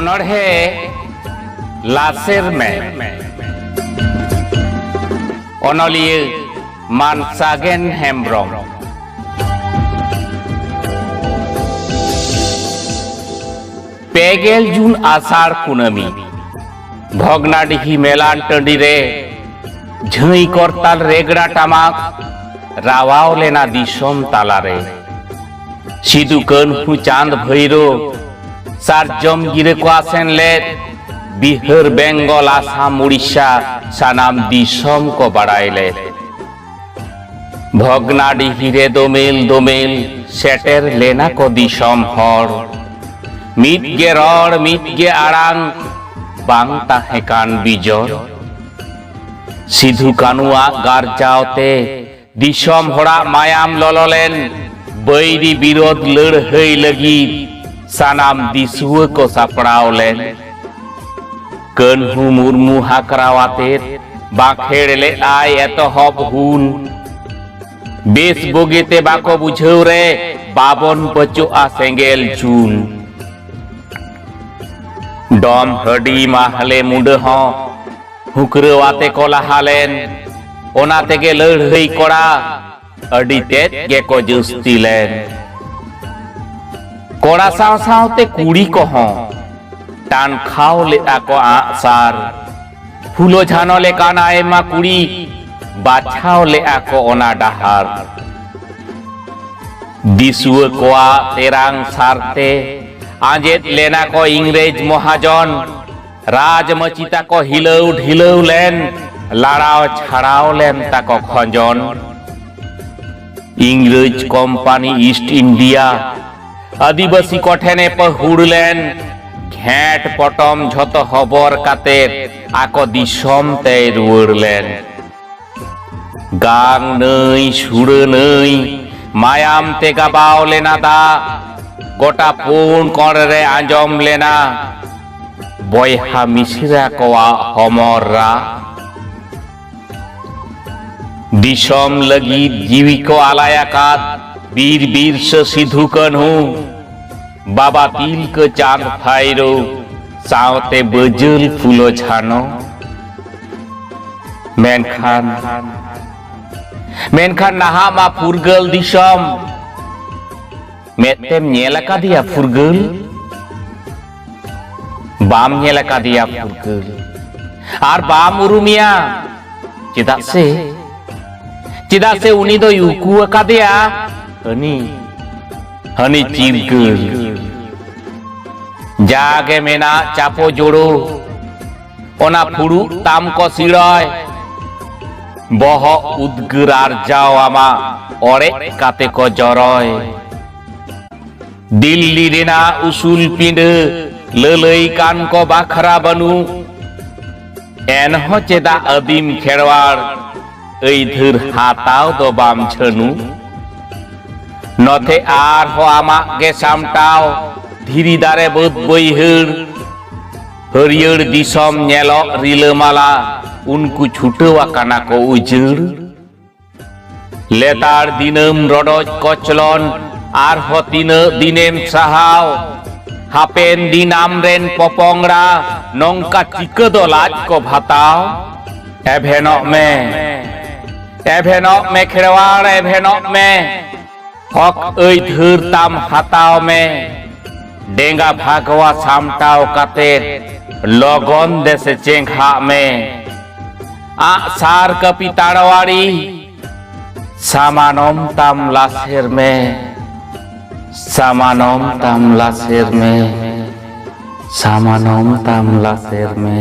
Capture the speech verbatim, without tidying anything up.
ᱚᱱᱚᱬᱦᱮ ᱞᱟᱥᱮᱨ ᱢᱮ᱾ ᱚᱱᱚᱞᱤᱭᱟᱹ ᱢᱟᱱ ᱥᱟᱜᱮᱱ ᱦᱮᱢᱵᱽᱨᱚᱢ᱾ ᱯᱮᱜᱮᱞ ᱡᱩᱱ ᱟᱥᱟᱲ ᱠᱩᱱᱟᱹᱢᱤ, ᱵᱷᱚᱜᱽᱱᱟᱰᱤᱦᱤ ᱢᱮᱞᱟᱱ ᱴᱟᱺᱰᱤ ᱨᱮ ᱡᱷᱟᱹᱭ ᱠᱚᱨᱛᱟᱞ ᱨᱮᱜᱽᱲᱟ ᱴᱟᱢᱟᱠ ᱨᱟᱣᱟᱣ ᱞᱮᱱᱟ ᱫᱤᱥᱚᱢ ᱛᱟᱞᱟᱨᱮ᱾ ᱥᱤᱫᱩ ᱠᱟᱹᱱᱦᱩ ᱪᱟᱸᱫᱽ ᱵᱷᱟᱹᱭᱨᱳ ᱥᱟᱨᱡᱚᱢ ᱜᱤᱨᱟᱹ ᱠᱚ ᱟᱥᱮᱱ ᱞᱮᱫ, ᱵᱤᱦᱟᱹᱨ, ᱵᱮᱝᱜᱚᱞ, ᱟᱥᱟᱢ, ᱩᱲᱤᱥᱥᱟ ᱥᱟᱱᱟᱢ ᱫᱤᱥᱚᱢ ᱠᱚ ᱵᱟᱲᱟᱭ ᱞᱮᱫ᱾ ᱵᱷᱚᱜᱽᱱᱟᱰᱤᱦᱤ ᱨᱮ ᱫᱳᱢᱮᱞ ᱫᱳᱢᱮᱞ ᱥᱮᱴᱮᱨ ᱞᱮᱱᱟ ᱠᱚ ᱫᱤᱥᱚᱢ ᱦᱚᱲ᱾ ᱢᱤᱫ ᱜᱮ ᱨᱚᱲ, ᱢᱤᱫ ᱜᱮ ᱟᱲᱟᱝ, ᱵᱟᱝ ᱛᱟᱦᱮᱸ ᱠᱟᱱ ᱵᱤᱡᱚᱲ᱾ ᱥᱤᱫᱷᱩ ᱠᱟᱹᱱᱩᱣᱟᱜ ᱜᱟᱨᱡᱟᱣ ᱛᱮ ᱫᱤᱥᱚᱢ ᱦᱚᱲᱟᱜ ᱢᱟᱭᱟᱢ ᱞᱚᱞᱚ ᱞᱮᱱ, ᱵᱟᱹᱭᱨᱤ ᱵᱤᱨᱳᱫᱷ ᱞᱟᱹᱲᱦᱟᱹᱭ ᱞᱟᱹᱜᱤᱫ ᱥᱟᱱᱟᱢ ᱫᱤᱥᱩᱣᱟᱹ ᱠᱚ ᱥᱟᱯᱲᱟᱣ ᱞᱮᱱ᱾ ᱠᱟᱹᱱᱦᱩ ᱢᱩᱨᱢᱩ ᱦᱟᱠᱨᱟᱣ ᱟᱛᱮᱫ ᱵᱟᱸᱠᱷᱮᱲ ᱞᱮᱫᱼᱟᱭ ᱮᱛᱚᱦᱚᱵ ᱦᱩᱞ᱾ ᱵᱮᱥ ᱵᱩᱜᱤᱛᱮ ᱵᱟᱠᱚ ᱵᱩᱡᱷᱟᱹᱣ ᱨᱮ ᱵᱟᱵᱚᱱ ᱯᱟᱹᱪᱚᱜᱼᱟ ᱥᱮᱸᱜᱮᱞ ᱡᱩᱞ᱾ ᱰᱚᱢ ᱦᱟᱹᱰᱤ ᱢᱟᱦᱞᱮ ᱢᱩᱸᱰᱟᱹ ᱦᱚᱸ ᱦᱩᱠᱨᱟᱹᱣ ᱟᱛᱮ ᱠᱚ ᱞᱟᱦᱟ ᱞᱮᱱ᱾ ᱚᱱᱟ ᱛᱮᱜᱮ ᱞᱟᱹᱲᱦᱟᱹᱭ ᱠᱚᱲᱟ ᱟᱹᱰᱤ ᱛᱮᱫ ᱜᱮᱠᱚ ᱡᱟᱹᱥᱛᱤ ᱞᱮᱱ᱾ ᱠᱚᱲᱟ ᱥᱟᱶ ᱥᱟᱶᱛᱮ ᱠᱩᱲᱤ ᱠᱚᱦᱚᱸ ᱴᱟᱱᱠᱷᱟᱣ ᱞᱮᱫᱼᱟ ᱠᱚ ᱟᱸᱜ ᱥᱟᱨ᱾ ᱯᱷᱩᱞᱳ ᱡᱷᱟᱱᱚ ᱞᱮᱠᱟᱱ ᱟᱭᱢᱟ ᱠᱩᱲᱤ ᱵᱟᱪᱷᱟᱣ ᱞᱮᱫᱼᱟ ᱠᱚ ᱚᱱᱟ ᱰᱟᱦᱟᱨ᱾ ᱫᱤᱥᱩᱣᱟᱹ ᱠᱚᱣᱟᱜ ᱛᱮᱨᱟᱝ ᱥᱟᱨᱛᱮ ᱟᱸᱡᱮᱫ ᱞᱮᱱᱟ ᱠᱚ ᱤᱝᱨᱮᱡᱽ ᱢᱚᱦᱟᱡᱚᱱ᱾ ᱨᱟᱡᱽ ᱢᱟᱹᱪᱤ ᱛᱟᱠᱚ ᱦᱤᱞᱟᱹᱣ ᱰᱷᱤᱞᱟᱹᱣ ᱞᱮᱱ, ᱞᱟᱲᱟᱣ ᱪᱷᱟᱲᱟᱣ ᱞᱮᱱ ᱛᱟᱠᱚ ᱠᱷᱚᱸᱡᱚᱱ᱾ ᱤᱝᱨᱮᱡᱽ ᱠᱚᱢᱯᱟᱱᱤ ᱤᱥᱴ ᱤᱱᱰᱤᱭᱟ ᱟᱹᱫᱤᱵᱟᱹᱥᱤ ᱠᱚᱴᱷᱮᱱᱮ ᱯᱟᱹᱦᱩᱲ ᱞᱮᱱ, ᱜᱷᱮᱸᱴ ᱯᱚᱴᱚᱢ ᱡᱷᱚᱛᱚ ᱦᱚᱵᱚᱨ ᱠᱟᱛᱮ ᱟᱠᱚ ᱫᱤᱥᱚᱢ ᱛᱮᱭ ᱨᱩᱣᱟᱹᱲ ᱞᱮᱱ᱾ ᱜᱟᱝ ᱱᱟᱹᱭ, ᱥᱩᱲᱟᱹ ᱱᱟᱹᱭ, ᱢᱟᱭᱟᱢ ᱛᱮ ᱜᱟᱵᱟᱣ ᱞᱮᱱᱟ ᱫᱟᱜ᱾ ᱜᱚᱴᱟ ᱯᱩᱱ ᱠᱚᱬ ᱨᱮ ᱟᱸᱡᱚᱢ ᱞᱮᱱᱟ ᱵᱚᱭᱦᱟ ᱢᱤᱥᱨᱟ ᱠᱚᱣᱟᱜ ᱦᱚᱢᱚᱨ ᱨᱟᱜ᱾ ᱫᱤᱥᱚᱢ ᱞᱟᱹᱜᱤᱫ ᱡᱤᱣᱤ ᱠᱚ ᱟᱞᱟᱭ ᱟᱠᱟᱫ ᱵᱤᱨ ᱵᱤᱨᱥᱟᱹ ᱥᱤᱫᱷᱩ ᱠᱟᱹᱱᱦᱩ, ᱵᱟᱵᱟ ᱛᱤᱞᱠᱟᱹ ᱪᱟᱸᱫᱽ ᱵᱷᱟᱭᱨᱳ, ᱥᱟᱶᱛᱮ ᱵᱟᱹᱡᱟᱹᱞ ᱯᱷᱩᱞᱳ ᱡᱷᱟᱱᱚ᱾ ᱢᱮᱱᱠᱷᱟᱱ, ᱢᱮᱱᱠᱷᱟᱱ ᱱᱟᱦᱟᱜ ᱢᱟ ᱯᱷᱩᱨᱜᱟᱹᱞ ᱫᱤᱥᱚᱢ᱾ ᱢᱮᱫ ᱛᱮᱢ ᱧᱮᱞ ᱟᱠᱟᱫᱮᱭᱟ ᱯᱷᱩᱨᱜᱟᱹᱞ? ᱵᱟᱢ ᱧᱮᱞ ᱟᱠᱟᱫᱮᱭᱟ ᱯᱷᱩᱨᱜᱟᱹᱞ, ᱟᱨ ᱵᱟᱢ ᱩᱨᱩᱢᱮᱭᱟ᱾ ᱪᱮᱫᱟᱜ ᱥᱮ, ᱪᱮᱫᱟᱜ ᱥᱮ ᱩᱱᱤ ᱫᱚᱭ ᱩᱠᱩ ᱟᱠᱟᱫᱮᱭᱟ ᱦᱟᱹᱱᱤ, ᱦᱟᱹᱱᱤ ᱪᱤᱨᱜᱟᱹᱞ᱾ ᱡᱟᱜᱮ ᱢᱮᱱᱟᱜ ᱪᱟᱯᱚ ᱡᱳᱲᱳ, ᱚᱱᱟ ᱯᱷᱩᱲᱩᱜ ᱛᱟᱢ ᱠᱚ ᱥᱤᱲᱚᱭ᱾ ᱵᱚᱦᱚᱜ ᱩᱫᱽᱜᱟᱹᱨ ᱟᱨᱡᱟᱣ ᱟᱢᱟᱜ ᱚᱲᱮᱡ ᱠᱟᱛᱮ ᱠᱚ ᱡᱚᱨᱚᱭ᱾ ᱫᱤᱞᱞᱤ ᱨᱮᱱᱟᱜ ᱩᱥᱩᱞ ᱯᱤᱸᱰᱟᱹ ᱞᱟᱹᱞᱟᱹᱭ ᱠᱟᱱ ᱠᱚ ᱵᱟᱠᱷᱨᱟ ᱵᱟᱹᱱᱩᱜ᱾ ᱮᱱᱦᱚᱸ ᱪᱮᱫᱟᱜ ᱟᱹᱫᱤᱢ ᱠᱷᱮᱨᱣᱟᱲ ᱟᱹᱭᱫᱷᱟᱹᱨ ᱦᱟᱛᱟᱣ ᱫᱚ ᱵᱟᱢ ᱡᱷᱟᱹᱱᱩ? ᱱᱚᱛᱮ ᱟᱨᱦᱚᱸ ᱟᱢᱟᱜ ᱜᱮ ᱥᱟᱢᱴᱟᱣ, ᱫᱷᱤᱨᱤ ᱫᱟᱨᱮ ᱵᱟᱹᱫᱽ ᱵᱟᱹᱭᱦᱟᱹᱲ, ᱦᱟᱹᱨᱭᱟᱹᱲ ᱫᱤᱥᱚᱢ ᱧᱮᱞᱚᱜ ᱨᱤᱞᱟᱹᱢᱟᱞᱟ, ᱩᱱᱠᱩ ᱪᱷᱩᱴᱟᱹᱣ ᱟᱠᱟᱱᱟ ᱠᱚ ᱩᱡᱟᱹᱲ᱾ ᱞᱮᱛᱟᱲ ᱫᱤᱱᱟᱹᱢ ᱨᱚᱰᱚᱡ ᱠᱚᱪᱞᱚᱱ, ᱟᱨᱦᱚᱸ ᱛᱤᱱᱟᱹᱜ ᱫᱤᱱᱮᱢ ᱥᱟᱦᱟᱣ? ᱦᱟᱯᱮᱱ ᱫᱤᱱ ᱟᱢᱨᱮᱱ ᱯᱚᱯᱚᱝᱲᱟ ᱱᱚᱝᱠᱟ ᱪᱤᱠᱟᱹ ᱫᱚ ᱞᱟᱡ ᱠᱚ ᱵᱷᱟᱛᱟᱣ? ᱮᱵᱷᱮᱱᱚᱜ ᱢᱮ, ᱮᱵᱷᱮᱱᱚᱜ ᱢᱮ ᱠᱷᱮᱨᱣᱟᱲ, ᱮᱵᱷᱮᱱᱚᱜ ᱢᱮ᱾ ᱦᱚᱠ ᱟᱹᱭᱫᱷᱟᱹᱨ ᱛᱟᱢ ᱦᱟᱛᱟᱣ ᱢᱮ᱾ ᱰᱮᱸᱜᱟ ᱵᱷᱟᱜᱽᱣᱟ ᱥᱟᱢᱴᱟᱣ ᱠᱟᱛᱮ ᱞᱚᱜᱚᱱ ᱫᱮᱥᱮ ᱪᱮᱸᱜᱷᱟᱜ ᱢᱮ᱾ ᱟᱜ ᱥᱟᱨ ᱠᱟᱹᱯᱤ ᱛᱟᱲᱣᱟᱲᱤ ᱥᱟᱢᱟᱱᱚᱢ ᱛᱟᱢ ᱞᱟᱥᱮᱨ ᱢᱮ, ᱥᱟᱢᱟᱱᱚᱢ ᱛᱟᱢ ᱞᱟᱥᱮᱨ ᱢᱮ, ᱥᱟᱢᱟᱱᱚᱢ ᱛᱟᱢ ᱞᱟᱥᱮᱨ ᱢᱮ᱾